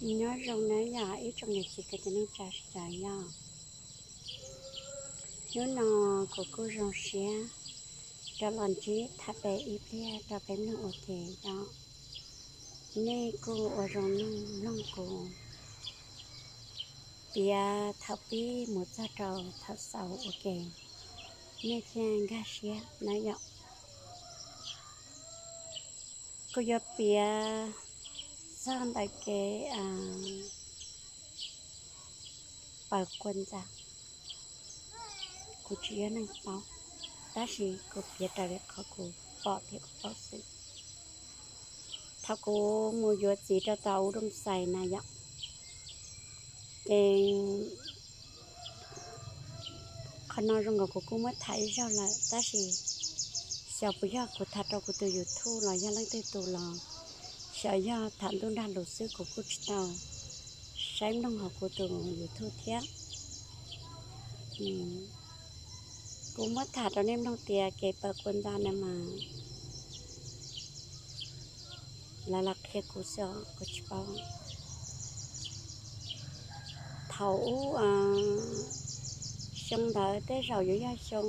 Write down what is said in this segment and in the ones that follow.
Nyob zoo na yom ib tsoom niam txiv kwv tij neej tsa sawv daws yom. Hnub no kuv kuj zoo siab rov los ntsib thaj pem ib pliag rau peb mloog ua ke yom. Nej kuj ua zoo mloog mloog kuv piav thaum pib mus txog rau thaum xaus ua ke, nej thiaj nkag siab na yom. Kuv yuav piav txog ntawm kev paws quas ntxa. Kuv tsis yog neeg paub, tab sis kuv piav raws li qhov kuv pom thiab kuv paub xwb. Thaum kuv mus yuav txiv rau tom u Dooj Xais na yom, ces qhov no zoo nkaus kuv kuj muab tham ib zaug lawm, tab sis xyov puas yog kuv tham rau kuv tus YouTube los yog leej twg tus los, xyov yog tham ntuj nrag lus xwb kuv kuj tsis tau saib mloog hauv kuv tus YouTube thiab. Kuv muab tham rau nej mloog tias kev paws quas ntxa na mas lawv los qhia kuv xwb os, kuv tsis paub. Thaum ub xyoo ntawd tej zaum yuav yog xyoo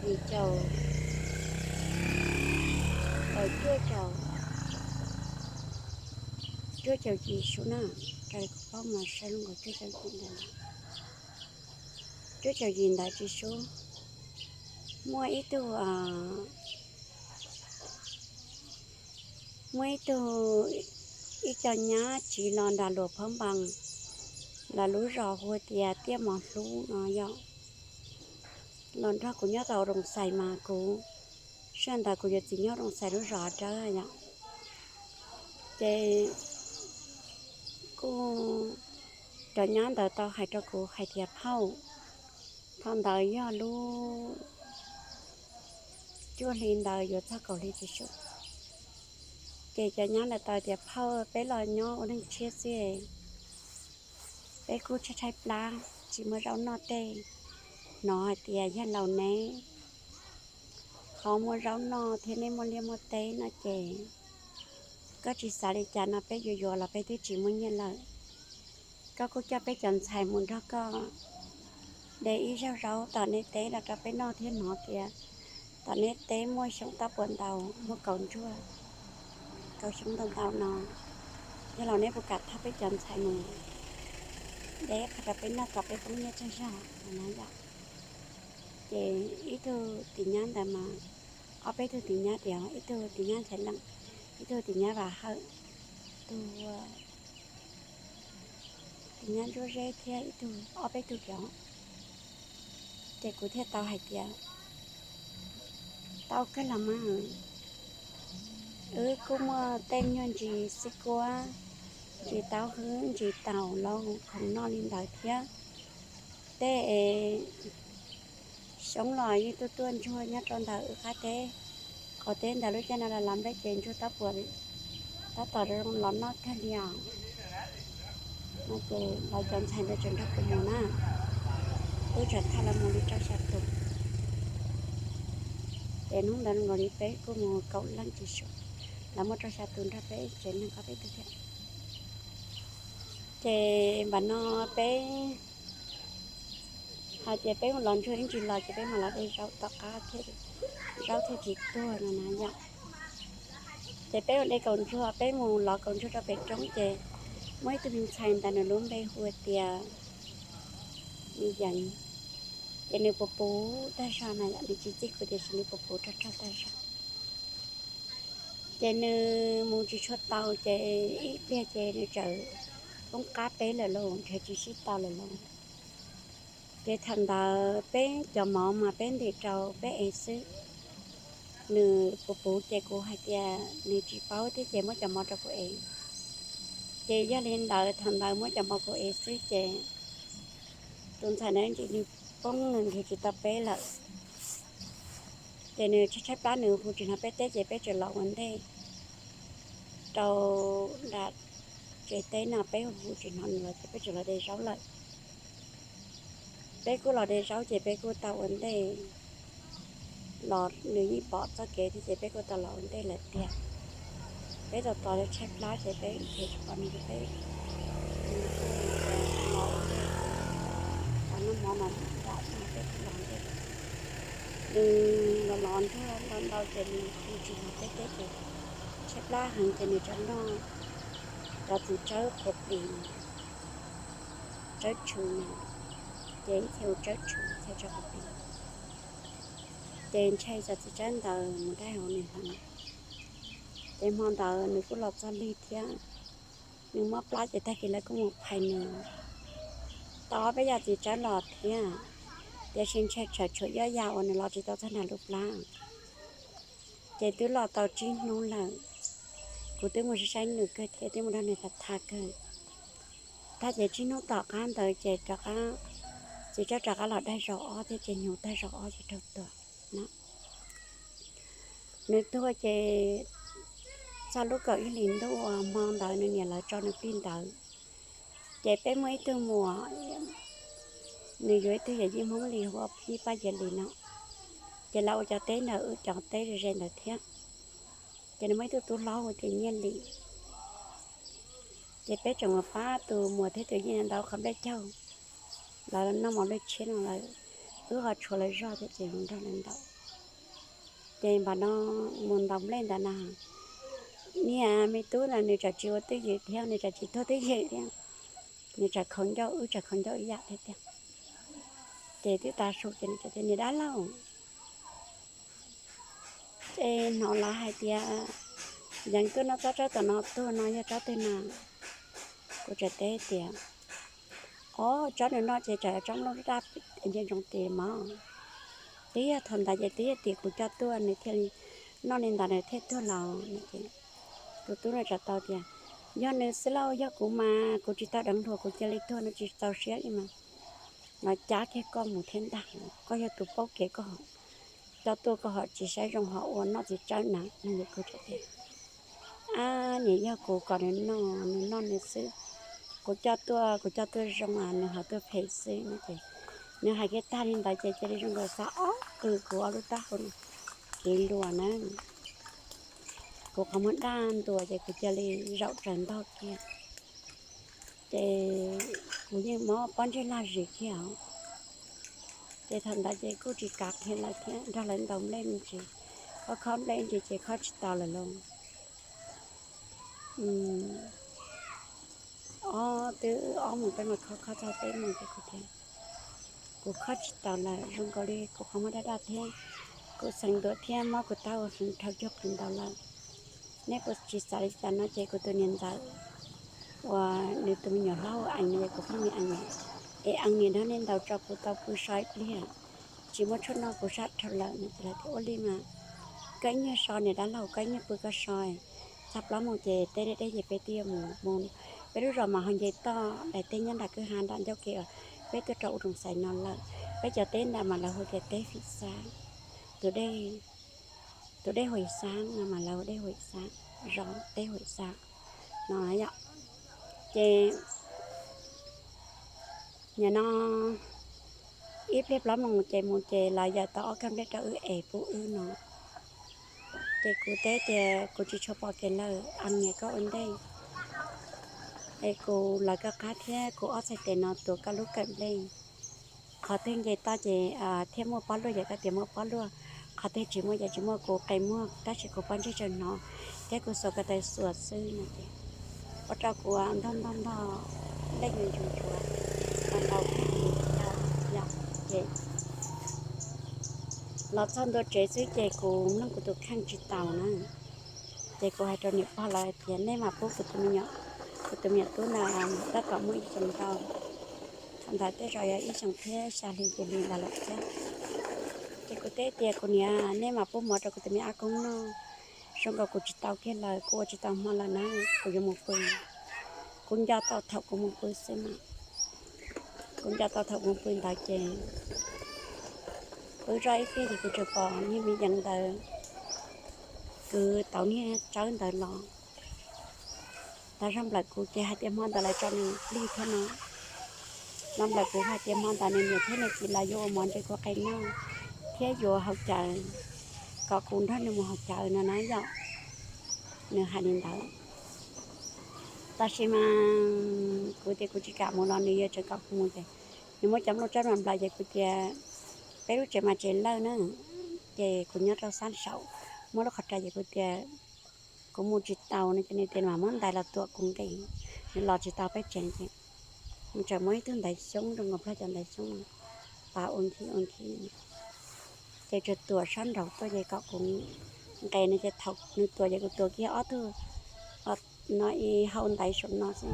yim caum, cuaj caum, cuaj caum yim sub na, raws li kuv paub mas saib zoo nkaus cuaj caum yim ntawd, cuaj caum yim ntawd tsis sub. Muaj ib tug, muaj ib tug, ib co nyab tsiv los nram Luas Phab Npas, lawv lub zos hu tias Tiaj Mos Hlub no yom. Los nrog kuv nyob tau Dooj Xais mas kuv, sij hawm ntawd kuv yuav txiv nyob Dooj Xais lub zos dawb yom. Ces kuj, cov nyab ntawd tau hais rau kuv hais tias phauj, thaum ntawd yog lub cuaj hli ntawd yuav txog kaum hli tsis sub. Ces cov nyab ntawd tau tias phauj, peb los nyob ua neej tshiab xwb, peb kuj tshaib tshaib plab tsis muaj zaub noj tej, hnov hais tias yawg laus neb ho muaj zaub noj thiab neb muaj liaj muaj teb no ces koj tsis xav li cas no, peb yuav yuav los peb twb tsis muaj nyiaj lawm. Koj kuj coj peb cov ntxhais mus nrog koj de ib zaug zaub tom neb teb los rau peb noj thiab, hnov tias tom neb teb muaj xyoob tab puas ntau, muaj kaus ntsuag, kaus xyoob ntau ntau no. Yawg laus neb puas kam thauj peb cov ntxhais mus de qhov rau peb noj kom peb poob nyiaj tsawg zog no yom. Ces ib tug tim nyab ntawd mas, ob peb tug tim nyab tias, ib tug tim nyab Nchaiv Leej, ib tug tim nyab Vam Hawj, tus tim nyab Ntsuab Zeb thiab ib tug, ob peb tug tias. Ces kuv thiaj tau hais tias tau kawg los mas, wb kuj muaj tej nyuag ntsis xib kuab, ntsis taub hwb, ntsis taum lauj khoom noj li ntawd thiab. Tej xyoob los yeej tuaj tuaj ntsuag nyob rau ntawm wb qab teb, qhov teb ntawd lub caij no los los nplej ces ntsuag tab puas, tab tom los noj kawg li os. No ces lawv cov ntxhais ntawd tseem nrog kuv mus na, wb tseem thauj lawv mus li rau xya tus. Ces hnub ntawd nkaus li peb kuj mus kaum leej tsis sub, lawv muaj rau xya tus nrog peb tsev neeg ob peb tug thiab. Ces npam no peb hais tias peb mus los ntsuag ib ntsis los ces peb mam los de zaub tom qab thiab, zaub thiaj tsis tuag no na yom. Ces peb mus de kaum ntsuag, peb mus lov kaum ntsuag rau pem roob ces muaj ib tug me ntxhais ntawd nws lub npe hu tias Me Yeev. Ces nws puas puv tag zog na yom, nws tsis txij kuv tiam sis nws puas puv rog rog tag zog. Ces nws mus tsis tshua tau ces ib pliag ces nws txawm poob qab peb lawm lauj, nrhiav tsis sib tau lawm lauj. Ces thaum ntawd peb cov mov mas peb ntim rau peb ev xwb. Nws puas puv ces kuv hais tias nws tsis paub thiab ces muab cov mov rau kuv ev. Ces yog li ntawd thaum ntawd muab cov mov kuv ev xwb ces tus ntxhais ntawd ntsis nws poob nws nrhiav tsis tau peb lawm. Ces nws tshaib tshaib plab nws hu tsis hnov peb teb ces peb tseem los ua ntej rau nram tsev teb no, peb hu tsis hnov nws los ces peb tseem los de zaub lawm. Peb kuj los de zaub ces peb kuj tau ua ntej los, nws yeej pom txoj kev thiab ces peb kuj tau los ua ntej lawm tiag. Peb tos tos tshaib plab ces peb nrhiav tsis pom nws, peb mov ua ntej, noj mov mas nram no peb twb los ntej. Nws los los nrog ntau ntau ces nws hu tsis los peb teb ces tshaib plab heev ces nws tseem noj cov txiv tsawb qhuav plis, tsawb tshwm na, ces ib txhia hu tsawb tshwm, ib txhia tsawb qhuav plis. Ces ntshai cov txiv tsawb ntawd mus dai hauv nws heev. Ces hmo ntawd nws kuj los txog lig thiab, nws mob plab ces tag kis lawv kuj mus phais nws tau ob peb yam txiv tsawb los thiab, tiam sis ntshai tsam tshuav ib yam uas nws los tsis tau txog nram lub plab. Ces twb los tau tsib hnub lawm, kuv twb mus saib saib nws kawg thiab twb mus nrog nws tham tham kawg. Tag ces tsib hnub tom qab ntawd ces rov qab, txiv tsawb rov qab los daig zaum ob thiab ces hnyuv tag zaum ob ces raug tuag na. Nws tuag ces txog lub kaum ib hlis ntuj uas hmo ntawd nws niam lawv tso nws plig ntawd, ces peb muaj ib tug muam, nws yuav ib tug yawm yij Hmoob Lis hu ua Phib Paj Yia Lis no, ces lawv ua cov teb ntawm wb cov teb ze ze ntawd thiab. Ces nws muaj ib tug tub hlob hu tias Nyiaj Lis, ces peb tseem mus pab tus muam thiab tus yij ntaus qhov nplej caug, lawv noj mov nplej tshiab no lawm, wb ho tshuav lawv zog thiab ces mus nrog lawv ntaus. Ces npam no mus ntaus nplej ntawd na, niag me tub ntawd nws tseem tsis ua twj ywm thiab, nws tseem tsis tuag twj ywm thiab, nws tseem khaus ncauj, wb tseem khaus ncauj ib yam thiab tiag. Ces twb tav su ces nws txawm tias, Niam dab laug, es hnov lawv hais tias Yeev tuaj noj tsob tsawb tom no tuag no yog tsob twg na? Kuv txawm teb tias, Ob, tsob nws noj ces tsam tsob nplooj daj nce ntsoov tis mog. Twb yog thaum ntawd ces twb yog tim kuv coj tuaj nws thiaj li noj li ntawd nws thiaj tuag los no. Ces tus tub no txawm tau tias, Yog nws xwb lauj, yog kuv mas kuv tsis tau deev hluas kuv cia li tuag no tsis txaus siab li mas. Los cab kiag koj mus thiab ntag, koj yog tus paub kev, koj ho coj tuaj koj ho tsis saib zoo ho ua noj txiv tsawb na no. Kuv txawm tias, Ab, niam, yog kuv kom nws noj, nws noj nws xwb. Kuv coj tuaj, kuv coj tuaj zoo, nws ho tuaj phem xwb no. Ces nws hais kiag tag li ntawd ces cia li zoo nkaus xav ob qws kuv ob lub taub hau no, kev luas na, kuv qhov muag daj ntuas ces kuv cia li zaum tsaws ntog kiag. Ces kuv yeej mob pob ntseg laj zis kiag os. Ces thaum ntawd ces kuj tsis kav qhia lawv thiab, nrog lawv ntaus nplej me ntsis, khob khob nplej me ntsis ces khob tsis taus lawm lauj. Ob, twb ob moos peb moos khob, khob txog peb moos ces kuv tias, Kuv khob tsis taus lawm, zoo nkaus li kuv qhov muag daj daj thiab, kuv xeev ntuav thiab mob kuv taub hau heev dhau cuag qhov ntawd lawm. Neb puas tsis xav li cas no? Ces kuv tus niam ntxawm uas nws tus me nyuam hlob hu Ees no, kuv phooj ywg Ees no, es Ees niam nrog nej ntaus tso kuv tau pw so ib pliag, tsis muaj tshuaj noj kuv sab dhau lawm no. Ces lawv tias, Ua li mas koj ib nyuag so niam dab laug, koj ib nyuag pw koj so, txog plaub moos ces teb deb deb ces peb twb yuav mus mus. Peb lub zos mas ho nce toj, daim teb nyob nram kwj ha nram ncauj kev uas peb tuaj rau ub roos xais no lawm. Peb cov teb ntawd mas lawv hu tias teb Fim Xab, tus dej, tus dej Huim Xab no mas lawv hu dej Huim Xab, zos teb Huim Xab no yom. Ces nim no ib pliag plaub moos ces mus ces lawv yawm tau ob kawm nplej rau wb es pub wb no. Ces kuv teb tias kuv tsis tshua pom kev lawm, Ees niam koj ua ntej es kuv lawv koj qab thiab kuv ob txhais tes no tuav koj lub kawm nplej. Qhov twg nce toj ces thiaj muaj pob luaj ces koj tias muaj pob luaj, qhov twg tsis muaj ces tsis muaj, kuv qe muag tab sis kuv pob ntseg tseem hnov thiab kuv xuas ko taw xuas xwb no. Ces ua rau kuv ntog ntog ntog nplej ntsuav ntsuav, ntau ntau, ces los txog ntua tsev xwb ces kuv mloog kuv tus kheej tsis taus na. Ces kuv hais rau niam pog lawv tias, Nej mam pub kuv tus me nyuam, kuv tus me nyuam tub ntawd tab tom muaj ib xyoos ntau, thaum ntawd tej zaum yog ib xyoos thiab xya hli yim hli ntawd lawm thiab. Ces kuv teb tias, Kuv niam, nej mam pub mov rau kuv tus me ab koob noj, zoo nkaus kuv tsis tau kiag lawm, kuv ua tsis tau hmo lawm na, kuv yuav mus pw. Kuv nco tau thaum kuv mus pw xwb mas. Kuv nco tau thaum kuv mus pw ntawd ces pw zoj ib pliag ces kuv tsuas pom niag me yees ntawd kwv tau niag tsawb ntawd los. Tag zog nplawm kuv ces hais tias hmo ntawd lawv tso nws plig thiab no. Los nplawm kuv hais tias hmo ntawd nws niam thiab nws txiv lawv yuav ua mov ntse kuv qe noj thiab yuav haus cawv, kom kuv nrog nws mus haus cawv no na yom. Nws hais li ntawd. Tab sis mas kuv tias kuv tsis kam mus los nws yuav tseem kom kuv mus ces nws muab cov nplooj tsawb nplaws ces kuv tias peb lub tsev mas tsev lawj na, ces kuv nyob rau sab saum muab lub qhov rai ces kuv tias kuv mus tsis tau no ces nws tias mam muab ntais los tuam kuv nqe, nws los tsis tau peb tsev ces nws tseem muab ib tug ntaiv xyoob rau nkaus plab cov ntaiv xyoob no, pas ua nkig ua nkig ces tsuas tuam sab nraud tuaj ces kom kuv nqe no ces thaum nws tuam ces kuv tuam kiag ob tug no ib hau ntaiv saum no xwb,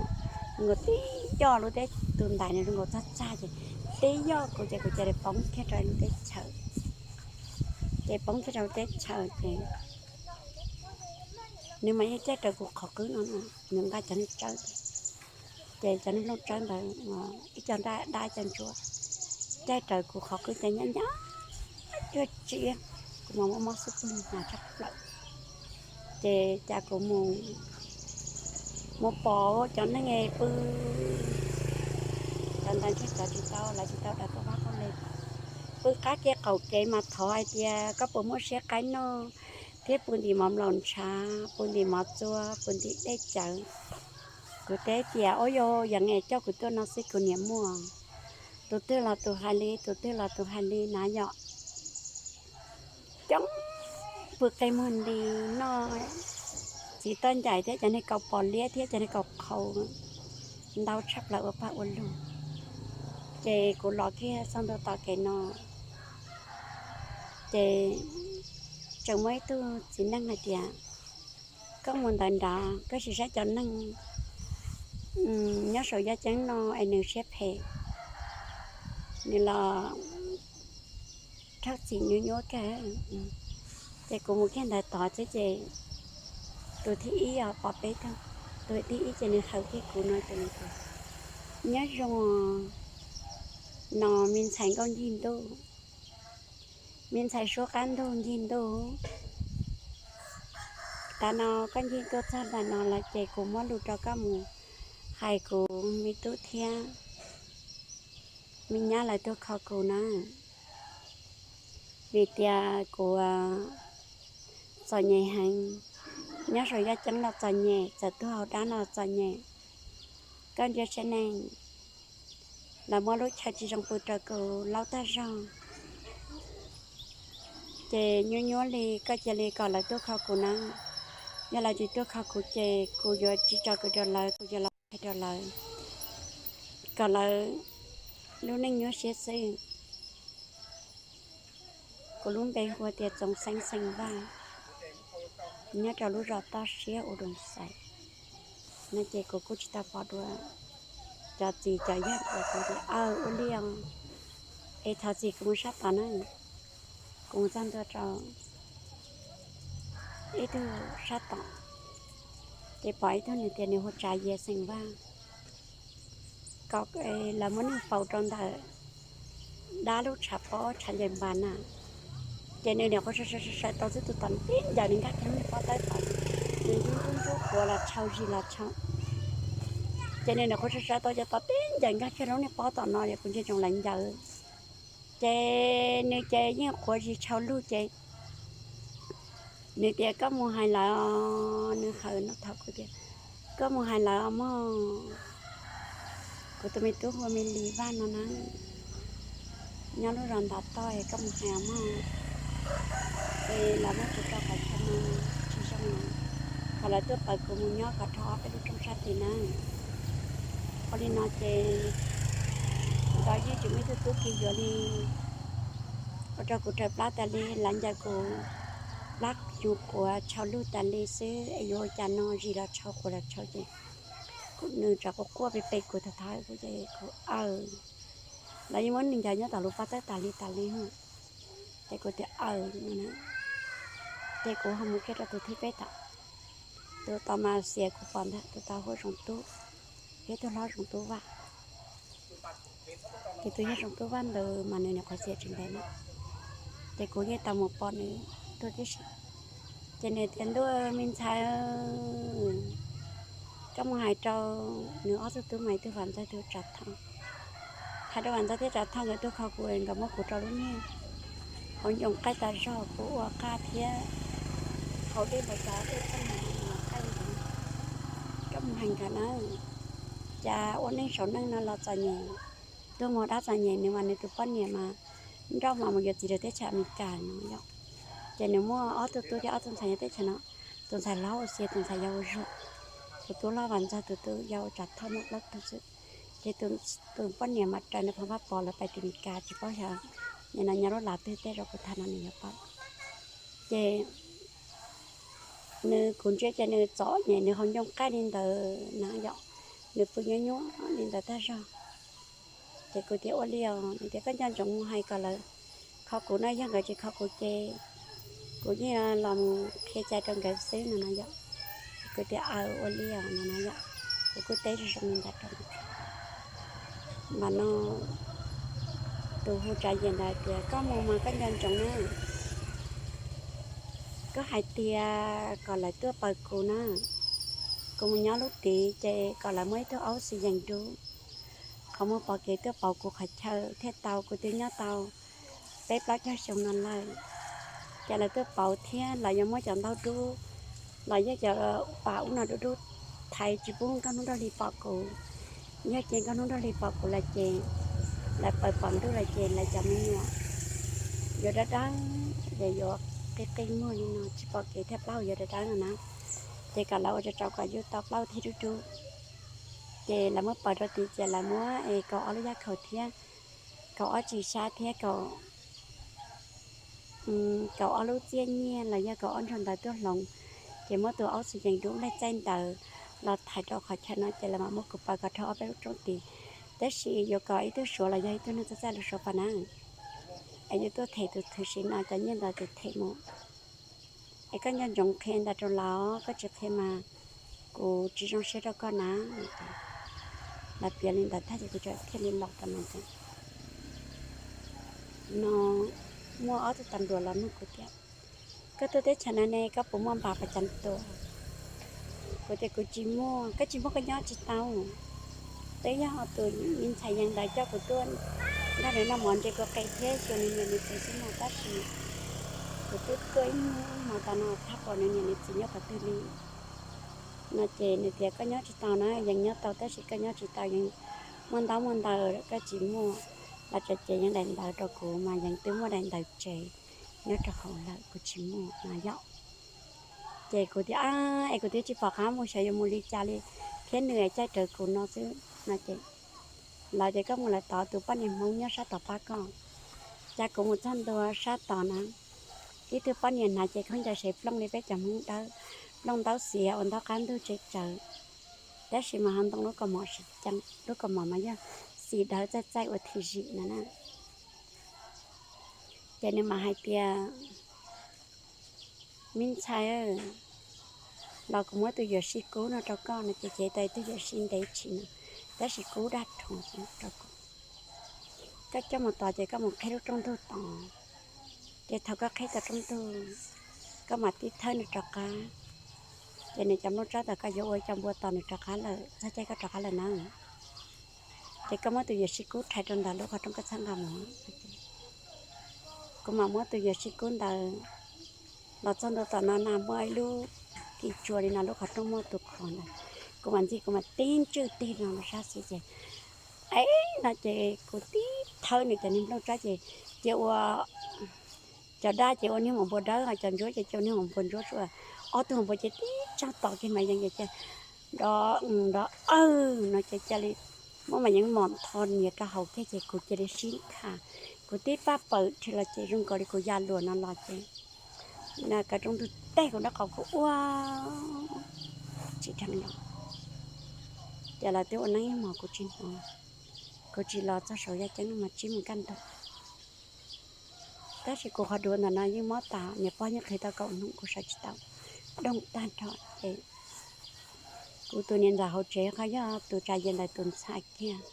nkaus tib yoj lub teb, tus ntaiv nws zoo nkaus txaj txaj ces tib yoj kuv ces kuv cia li poob kiag rau lub teb chaws. Ces poob kiag rau lub teb chaws ces nws mas yeej caij raws kuv qhov qwb no, nws nqa cov niag tsawb, ces cov niag nplooj tsawb ntawd ib co dab ib co ntsuab, caij raws kuv qhov qwb ces nyob nyob cuag tsiv, kuv mas mob mob xub pwg hnav tshaj plaws. Ces cas kuv mus, mus pom cov neeg pw, cov ntawd ntshe cov tsis tau, lawv tsis tau daws tuaj pab koj li, pw qab kev qaum kev mas thov hais tias koj puas muaj siab qaib noj thiab pw ntim mov nplaum ntshav, pw ntim mov txua, pw ntim dej cawv. Kuv teb tias ua yog yeej coj kuv tuaj no xwb kuv niam muaj. Tus twg los tus hais li, tus twg los tus hais li na yom. Coob, pw qe muag nti, noj txiv toj ncaim thiab cov niag kaus pos liab thiab cov niag kaus qhau ntau tshaj plaws ua paj ua lug. Ces kuv los kiag txog ntua tom kev no ces tseem muaj ib tug txiv neej hais tias koj mus ntawd nrad koj sim saib cov neeg nyob saum yaj ceeb no es nws siab phem, nws los raug txim nyuaj nyuaj kawg. Ces kuv mus kiag ntawd tod xwb ces tus thib ib os pom peb tug, tus thib ib ces nws hawm kiag kuv no ces nws tias nyob zoo no me ntxhais nkauj ncig ntuj, me ntxhais suab qab ntug ncig ntuj, tav no koj ncig tuaj txog ntawm no lawm ces kuv muab lus rau koj mus hais kuv me tub thiab me nyab lawv tuaj kho kuv na, vim tias kuv txom nyem heev, nyob saum yaj ceeb los txom nyem, txawm tuag hauv dab no los txom nyem. Koj ntsia saib ne, lawv muab lub chaw tsis zoo pw rau kuv laub tag zog, ces nyuaj nyuaj li koj cia li kom lawv tuaj kho kuv na. Yog lawv tsis tuaj kho kuv ces kuv yuav tsis tso kwv rau lawv, kuv yuav los qhia rau lawv kom lawv lub neej nyuaj siab xwb. Kuv lub npe hu tias Txoov Xeeb xeem Vaj, nyob rau lub zos Toj Siab ua Doos Xais no ces kuv kuj tsis tau pom dua cov txiv cov yawg uas kuv tias aw ua li os, es thov txim kuv mus sab tod na. Kuv mus txog ntua rau ib tug sab tod, ces pom ib tug nws tias nws hu Tsav Yias xeem Vaj, kom lawv muab nws faus rau ntawm dab lub tshav pob tshav ncaws npas na. Ces nws nyuam qhuav sawv sawv tau xwb tus tom tib ncaws nws nkag kiag lub niag pob tawb tod, nws ntsub ntsub ntsub quav los tshau zis los tshau. Ces nws nyuam qhuav sawv sawv tau ces tom tib ncaws nkag kiag lub niag pob tom no es kuv ntsia ntsoov lawv ncaws. Ces nws ces yeej quav zis tshau lug ces nws tias koj mus hais lawv, nws hawm no thaum kuv tias koj mus hais lawv os mog. Kuv tus me tub hu Me Lis Vaj no na, nyob lub zos ntav toj es koj mus hais os mog, es lawv muab kuv rau qhov chaw no tsis zoo no, kom lawv tuaj pab kuv mus nyob kom dhau ob peb lub rooj sab tid na. Ua li no ces nkawd yeej tsis muaj ib tug tub ki yuav li, ua rau kuv raws plab tas li, lawv ncaws kuv plab yus quav tshau lug tas li xwb es yuav ua cas no, zis los tshau quav los tshau ces nws tsam quaj quaj pes pes kuv thaum thawj kuv ces kuv aw, lawv yeej muab nws ncaws nyob tom lub pob tawb tas li tas li. Ces kuv tias aw, ces kuv ho mus kiag rau tus thib peb tom, tus tod mas xiam kuv pom ntag, tus tod hu Zoov Tub, thiab tus hlob Zoov Tub Vaj. Ces tus yawg Zoov Tub Vaj ntawd mas nws nyuam qhuav xiam tsis ntev na, ces kuv yeej tau mus pom nws tuaj tib si. Ces nws tias ntuj me ntxhais, koj mus hais rau nws ob tug tub mas ib tug Vam Ntxawg ib tug Tsav Thoj, hais rau Vam Ntxawg thiab Tsav Thoj nkawd tuaj kho kuv, nkawd muab kuv rau lub niag hauv ncoo qaij tas zog, kuv ua qaj thiab haus dej npaum cas dej txaj muag Mus hais nkawd na, cas ua neej saum neej no los txom nyem, tuag mus dab txom nyem, nws mas nws tus poj niam mas nrauj mas mus yuav txiv rau teb chaws Amelikas no yom. Ces nws muaj ob tug tub thiab ob tug ntxhais nyob teb chaws no, tus ntxhais hlob ua Xia, tus ntxhais yau ua Zuag, tus tub hlob Vam Ntxawg, tus tub yau ua Tsav Thoj, muaj plaub tug xwb. Ces tus poj niam mas raws nws pog Vaj Pov lawv pais tim Amelikas tsis paub xyov nim no nyob lub lav twg, tej zaum kuv tham no nws yuav paub. Ces nws, kuv ntsia ces nws txom nyem, nws haus ncoo qaij li ntawd na yom, nws pw nyuaj nyuaj li ntawd tag zog. Ces kuv tias ua li os, nws tias koj nco ntsoov mus hais kom lawv kho kuv na, yog nkawd tsis kho kuv ces kuv yeej los mus qhia cai rau nkawd xwb no no yom. Kuv tias aw ua li os no no yom, kuv kuj teb zoo zoo li ntawd rau. Mas no tus hu Tsav Yim ntawd tias koj mus mas koj nco ntsoov na, koj hais tias kom lawv tuaj paws kuv na, kuv mus nyob lub tid ces kom lawv muab ib tug aub xi yees dub, qhov muag pom kev tuaj pauv kuv qhov chaw thiaj tau, kuv twb nyob tau peb plaub caug xyoo no lawm. Ces lawv tuaj pauv thiab lawv yuav muab cov ntaub dub los yog cov pas ub no dub dub thaiv tsis pub nkauj hnub nraug hli pom kuv. Yog ces nkauj hnub nraug hli pom kuv lawm ces lawv paws pom ntuj lawm ces lawv cov me nyuam yuav dawb dawb, ces yuav qi qi muag li no tsis pom kev thiaj plaub yuav dawb dawb no na. Ces kom lawv ua tsau tsau kom yus tau plaub thiab dub dub. Ces lawv muab paws rau tid ces lawv muab es kaum ob lub yaj khaum thiab kaum ob tsis sab thiab kaum kaum ob lub txiaj nyiaj los yog kaum ob nrog ntawd tuaj hloov. Ces muab tus aub xi yees dub nplaig txaij ntawd los thaiv rau qhov chaw no ces lawv mam muab kuv paws kom dhau ob peb lub roob tid. Tab sis yuav kom ib tug Suav los yog ib tug neeg txawj txawj lus Suav pas na, es yuav tuaj them tus thwv sim no cov nyiaj ntawd tus them mus. Es koj nco ntsoov qhia ntawd rau lawv, koj tsis qhia mas kuv tsis zoo siab rau koj na. Lawv piav li ntawd tag ces kuv thiaj li los rau no ces no muaj ob tug tas npluas los nug kuv tias koj tuaj teb chaws no ne koj puas muaj npas pas cav tuam? Kuv tias kuv tsis muaj. Koj tsis muaj koj nyob tsis tau. Twb yog tus me ntxhais yees ntawd coj kuv tuaj nrog nws noj mov ntse kua qe thiab xyuas nws niam nws txiv xwb no tab sis kuv twb tuaj ib hnub ib hmo tas no txhob pom nws niam nws txiv nyob qhov twg li no ces nws tias koj nyob tsis tau na, yees nyob tau tab sis koj nyob tsis tau, yees muaj ntaub muaj ntawv koj tsis muaj. Los tso ces yees daim ntawv rau kuv mas yees twb muaj daim ntawv tsev nyob rau hauv lawm, kuv tsis muaj no yom. Ces kuv tias es kuv twb tsis pom qab mus xyov yuav mus li cas li thiab nws caij rawv kuv no xwb no ces lawv tias koj mus lawv tod tus poj niam Hmoob nyob sab tod pab koj. Cas kuv mus txog ntua sab tod na, ib tug poj niam hnav cev khaub ncaws sev plooj li peb cov Hmoob dawb, plooj ntaub xiav uas ntaub qab ntug tsev tsawv, tab sis mas ho ntoo lub kaus mom, lub kaus mom mas yog xim dawb txaij txaij ua thim zim no na. Ces nws mam hais tias me ntxhais, los kuv muab tus yuam sij kub no rau koj no ces cev tau ib tug yuam sij ntev tshis no, tab sis kub daj rhuv rau kuv. Koj coj mus tod ces koj mus qhib lub rooj ntug tod, ces thaum koj qhib tau rooj ntug, koj mam tib thawb nws rov qab. Ces nws cov nplooj tsawb tod koj yuav ua cov npua tos nws rov qab lawm txog caij koj rov qab lawm na. Ces koj muab tus yuam sij kub rhais rau ntawm lub qhov rooj koj txhawb nqa mus. Kuv mam muab tus yuam sij kub ntawd los txog ntua tom no na muaj ib lub kis tsua li no lub qhov rooj muaj tus qhov ntawd. Kuv mam ntxig kuv mam tib ntswj tig no los sab xis ces, e, no ces kuv tib thawb nws cov niag nplooj tsawb ces cia ua, cov daj ces ua niag maum npua dawb, cov ntsuab ces cia ua niag maum npua ntsuab, ob tug maum npua ces tib tsaug tom kiag mas yees ces nrov nrov awg no ces cia li muab mas yees mom tho nias rau hauv kiag ces kuv cia li sib tham. Kuv tib paj pawm rhe los ces zoo nkaus li kuv ya luam no los ces kav rooj ntug teg kuv nraub qaum kuv ua tsis dheev los. Ces lawv twb ua neeb ib hmos kuv tsis hnov, kuv tsis los txog saum yaj ceeb no mas tsib moos kaj ntug. Tab sis kuv qhov duav ntawm no yeej mob tas, niam pog yeej qhwv tau kaum hnub kuv sawv tsis tau, doog tag nrho ces kuv tus niam ntxawm hauv tsev qhov yog tus Tsav Yim ntawd tus ntxhais kiag.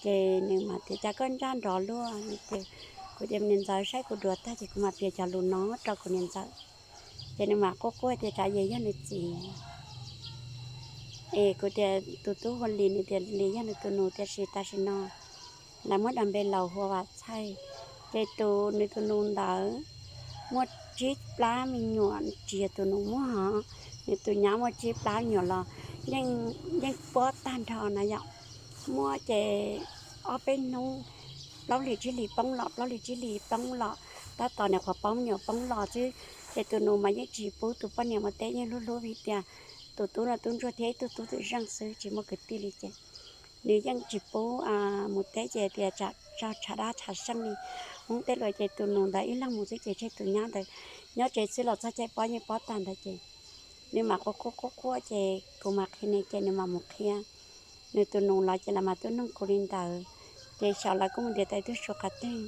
Ces nws mam tias cas koj ntsaj nrov luaj no ces kuv tias niam ntxawm saib kuv duav tag ces kuv mam piav cov lus no rau kuv niam ntxawm. Ces nws mam quaj quaj tias Tsav Yim yog nws txiv. Es kuv tias tus tub hu Lis, nws tias Lis yog nws tus nus, tiam sis tam sim no lawv muab dag npe laus hu ua Vam Txhaij. Ces tus nws tus nus ntawd muaj tsib plab me nyuam tsis yog tus nus muaj ho, nws tus nyab muaj tsib plab me nyuam los yeej puab tag nrho na yom. Muaj ces ob peb hnub, plaub hlis tsib hlis poob los, plaub hlis tsib hlis poob los, tab tom nws qhuav paub me nyuam poob los xwb. Ces tus nus mas yeej tsis pub tus poj niam mus teb, yeej hlub hlub vim tias tus tub no tub ntsuag thiab ib tug tub twm zeej xwb, tsis muaj kwv tij li ces nws yeej tsis pub mus teb, ces tias tsam tshav dab tshav seej li. Hmoob tej lus ces tus nus ntawd ib leeg mus xwb ces tseg tus nyab ntawd nyob tsev xwb los txog caij pob yeej pob tag ntawd ces nws mam quaj quaj quaj quaj ces kuv mam qhia nws ces nws mam mus qhia nws tus nus los ces lawv mam tuaj nug kuv li ntawd. Ces xyov lawv kuj mus ntiav tau ib tug su qhov twg,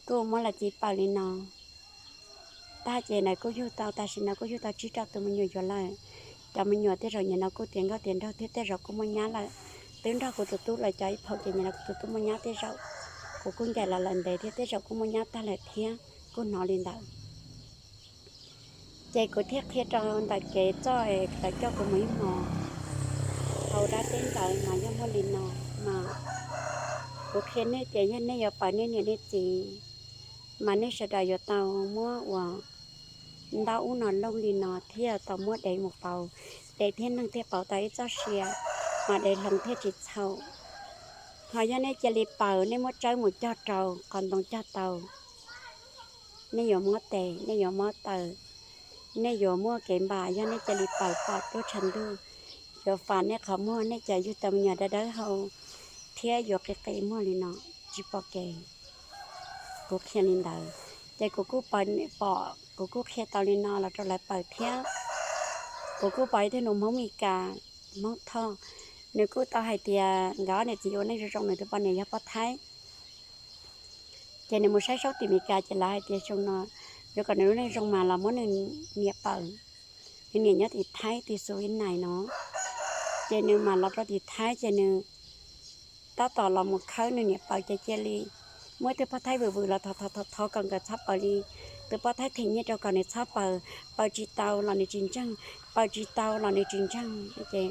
kuj muab lawv txiv paws li no tag ces nws kuj yug tau, tam sim no kuj yug tau tsib rau tus me nyuam yuav lawm. Cov me nyuam tej zaum nim no kuj tiav nkauj tiav nraug thiab tej zaum kuj muaj nyab lawm. Twb nrog kuv tus tub lawv cov ib phaum ces nim no kuv tus tub muaj nyab tej zaum, kuv kuj ncaim los lawm ntev thiab tej zaum kuj muaj nyab tag lawm thiab, kuj hnov li ntawd. Ces kuv thiaj qhia rau ntawm kev txoj es lawv coj kuv mus ib hmos hauv dab teb ntawd mas yog muaj li no mas, kuv qhia nej ces yog nej yuav paws nej niam nej txiv mas nej sawv daws yuav tau muab ua ntaub ub no looj li no thiab tau muab dev mus pauv, dev thiab neeg thiaj pauv tau ib txoj sia, mas dev hloov thiaj tsis txhaum. Ho yog nej cia li paws, nej muab tsawb mus cog rau qhov ntoo cog tau, nej yuav muab tes, nej yuav mob taw, nej yuav muaj kev npam. Yog nej cia li paws pom duab tshav ntuj, yuav fam nej qhov muag, nej cov yug tau me nyuam dawb dawb hau thiab yuav qi qi muag li no, tsis pom kev. Kuv qhia li ntawd, ces kuv kuj pom, kuv kuj qhia tau li no los rau lawv paws thiab. Kuv kuj pom ib tug nus Hmoob Meskas, Hmoob Thoj, nws kuj tau hais tias nkawd ob niam txiv ua neej zoo zoo, nws tus poj niam yog poj Thaib. Ces nws mus saib saub tim Meskas ces lawv hais tias xyoo no yuav kom nws lub neej zoo mas los muab nws niam paws. Nws niam nyob tim Thaib tim Xus Vib Nais no, ces nws mam los rau tim Thaib ces nws tab tom los mus khawb nws niam paws ces cia li muaj ib tug poj Thaib vwm vwm los thov thov thov kom nkawd txhob paws li. Tus poj Thaib them nyiaj rau kom nws txhob paws, paws tsis tau los nws tsis ntseeg, paws tsis tau los nws tsis ntseeg ces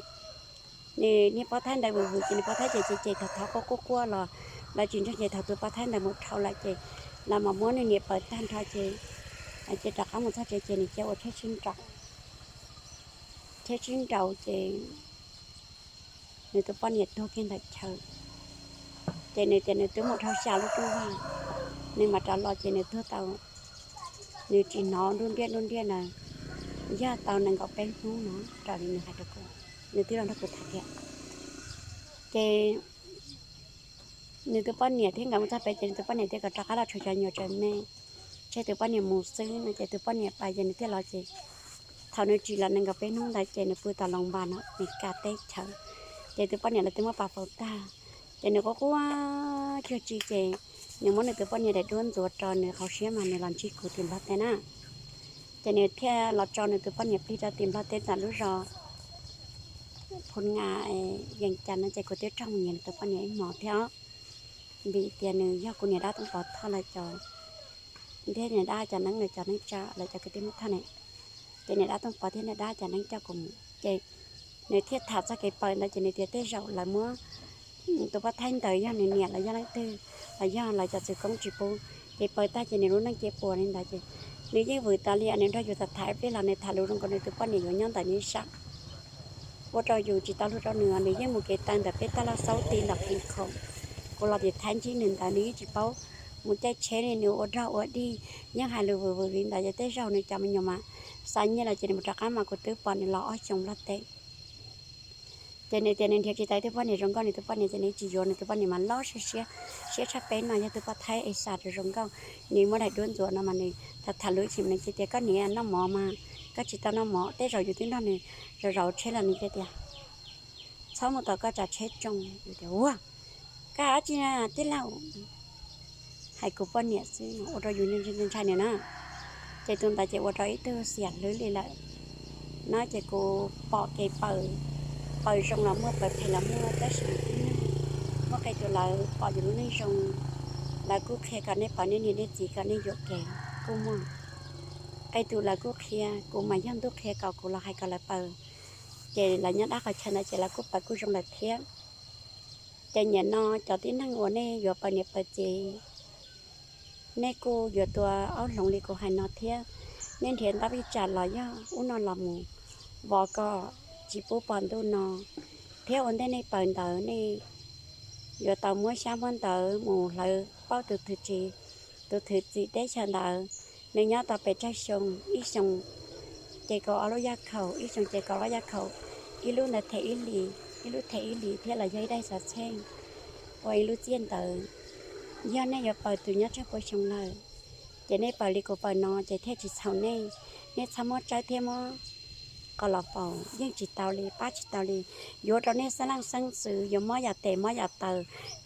nws niag poj Thaib ntawd vwm vwm ces nws poj Thaib ces ces ces thov thov quaj quaj quaj los lawv tsis ntseeg ces thaum tus poj Thaib ntawd mus dhau lawm ces lawv mam muab nws niam paws tag nrho ces ces rov qab mus txog tsev ces nws cia ua cheb sib nraus, cheb sib nraus ces nws tus poj niam tuag kiag ntawm chaw. Ces nws tias nws twb mus dhau xya lub rooj vag, nws mam rov los ces nws tuag tau, nws tsis hnov nruj nriaj nruj nriaj na, yog tau nees nkaum peb hnub no raws li nws hais rau kuv, nws twb los nrog kuv tham tias. Ces nws tus poj niam thiab nkawd mus txog pem ces nws tus poj niam tias kom rov qab los tshuav cov nyuam tseem me, tseg tus poj niam mus xwb no ces tus poj niam pais ces nws thiaj los ces thaum nws tsim los nees nkaum peb hnub ntawd ces nws pw tom Loos Npas no Mes Kas teb chaws. Ces tus poj niam lawv twb muab pas faus tag, ces nws quaj quaj cuag tsi ces nws muab nws tus poj niam daim duab ntxuav rau nws hauv siab mas nws los ntsib kuv tim Nplog teb na. Ces nws thiaj los tso nws tus poj niam plig rau tim Nplog teb tom lub zos Phu Nga Yees Cas no ces kuv twb raug mus nyiam nws tus poj niam ib hmos thiab os, vim tias nws yog kuv niam dab Tooj Pov Thoj lawv cov, thiab niam dab cov neeb lawv cov neeb tsa lawv cov kwv tij Hmoob Thoj ne. Ces niam dab Tooj Pov thiab niam dab cov neeb coj kuv mus ces nws thiaj tham txog kev paws ntawd ces nws tias tej zaum lawv muab tus poj Thaib ntawd yog nws niam los yog leej twg, los yog lawv cov txwv koob tsis pub, ces paws tag ces nws lub neej cia puas li ntawd ces nws yeej vwm tas li os. Nws nrog yus tham tham ib pliag los nws tham lus zoo nkaus nws tus poj niam yuav nyob ntawm nws sab, ua rau yus tsis tau hlub rau nws os. Nws yeej mus kev taw ntawm peb taj laj xaub ti ntawm Phees Khoom, kuv los tim Thaib ntsib nws ntawd nws yeej tsis paub mus caij tsheb li, nws ua rog ua dig, yeej hais lus vwm vwm li ntawd ces tej zaum nws cov me nyuam mas xa nyiaj los ces nws mus rov qab mas kuv twb pom nws los ob xyoos Nplog teb. Ces nws tias nws nrhiav tsis tau ib tug poj niam zoo nkauj, nws tus poj niam ces nws tsis yuav, nws tus poj niam mas loj siab siab, siab tshaj peb no yog tus poj Thaib es xa rau zoo nkauj. Nws muab daim duab ntxuav no mas nws tham tham lus ib chim mas nws cia tias koj niam noj mov mas koj tsis tau noj mov, tej zaum yus twb nrog nws zaum zaum tsheb los nws cia tias txhob mus tom koj tsav tsheb tsoo. Yus tias ua, koj hais dab tsi na tij laug? Hais kuv poj niam xwb ua rau yus ntshai ntshai nws na. Ces tus ntawd ces ua rau ib tug xiam hlwb li lawm no ces kuv pom kev paws, paws zoo los muaj, paws phem los muaj, tab sis muaj qee tus lawv pom yus lub neej zoo, lawv kuj qhia kom nej paws nej niam nej txiv kom nej yuam kev kuj muaj. Qee tus lawv kuj qhia, kuv mas yog ntuj qhia kom kuv los hais kom lawv paws, ces lawv nyob dab qhov chaw ntawd ces lawv kuj paws kuj zoo lawm thiab. Ces nim no cov tib neeg uas nej yuav paws niam paws txiv, nej kuj yuav tua aub hloov li kuv hais no thiab. nej nrhiav ntaub ib tsam los yog ub no los mus vov kom tsis pub pom ntuj no, thiab ua ntej nej pawg ntawv nej yuav tau muab xyab muab ntawv mus hlawv paub tus thwv txiv, tus thwv txiv teb chaws ntawd, nws nyob tau pes tsawg xyoo, ib xyoo ces kaum ob lub yaj khaum, ib xyoo ces kaum ob yaj khaum, ib lub ntawd them ib hlis, ib lub them ib hlis thiab los yog ib daim xov txheej ua ib lub txiaj ntawd. Yog nej yuav pawg tus nyob tsawg pua xyoo lawm, ces nej pawg li kuv pawg no ces thiaj tsis txhaum nej. Nej txhob muab tsawb thiab muab qos los faus yeej tsis tau li, pab tsis tau li. Yuav rau nej xeeb leej xeeb ntxwv yuav mob yam tes mob yam taw,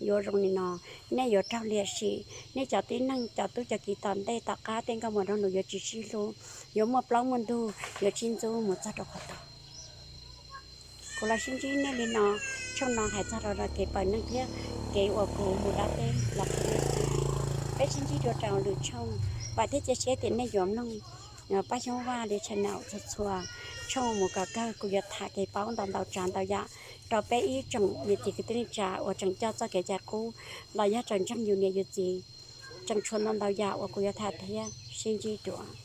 yuav zoo li no, nej yuav raug liam sim, nej cov tib neeg cov tub cov kiv tom ntej tom qab tej nkauj muam nraug nus yuav tsis sib hlub, yuav muaj plaub muaj ntug, yuav sib ntxub mus txog rau qhov tod. Kuv los sib ntsib nej li no, tshooj no hais txog rau kev pawg neeg thiab kev uas kuv mus dab teb los. Peb sib ntsib dua rau lwm tshooj, vam thiab cia siab tias nej yuav mloog Paj Xyoob Vaj li channel txhua txhua tshooj mus kom kawg. Kuv yuav tham kev paub ntau ntau tsav ntau yam rau peb ib tsoom niam txiv kwv tij neej tsa uas tseem coj txoj kev cai qub los yog tseem ntseeg yus niam yus txiv, tseem tshuav ntau ntau yam uas kuv yuav tham thiab. Sib ntsib dua.